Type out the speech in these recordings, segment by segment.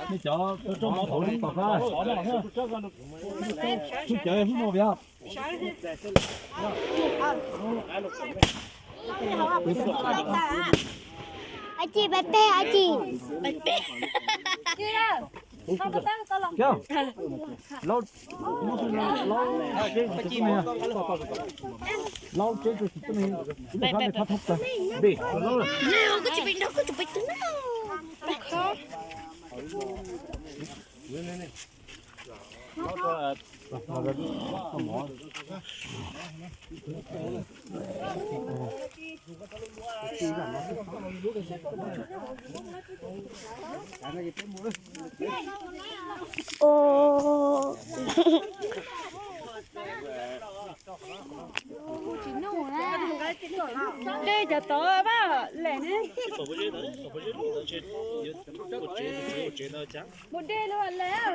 Nej cov rau mov thaum li tom qab, sub cawv hnub no vias. Ai ci, peb peb ai ci. Laub, laub, laub tseb rau tsis tub ne, ib tug khab ne khab thoob tag. Dej cov tod pab lem ne. Mus dej lawm lem.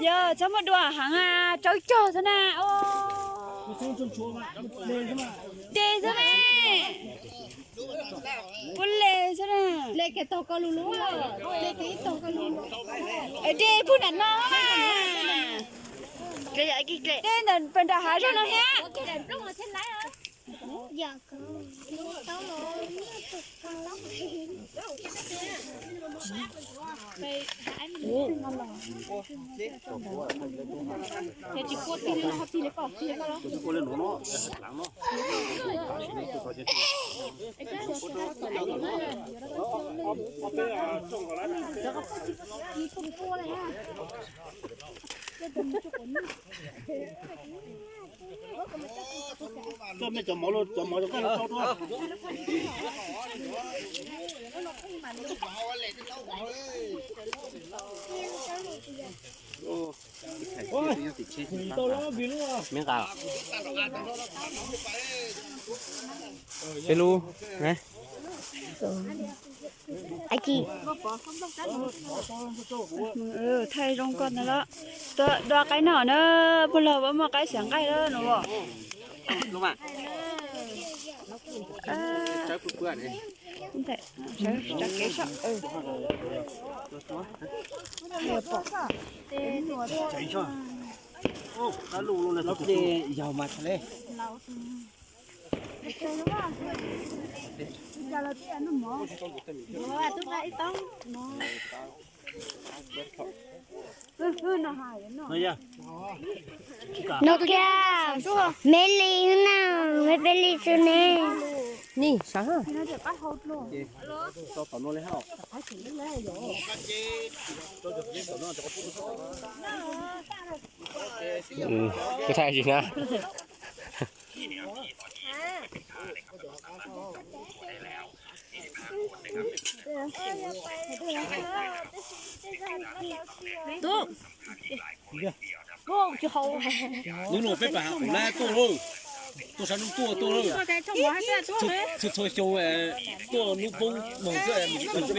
Yog txhob muaj dua heev, tsawb cog xwb na. Dej xwb ne. Puab le xwb na. Dej puag nram no. Dej ntawm pem nram hav zoov no thiab. Coj mej cov mov, cov mov cov koj rau. Peb lub, ai ci. Thaij zoo koj ntawd los. Tuaj dua qaib noj na, puag laug puas muaj qaib xav nqaij lawm no. No kiag, me li na, me peb li xwb ne. Ni sav. Kuv thaij tsis na. Hnub no peb pab hav qhov lab tuaj lauj, tuaj sab hnub tuaj tuaj lauj, txhua xyoo tuaj hnub poob moog xwb mus tsis tau.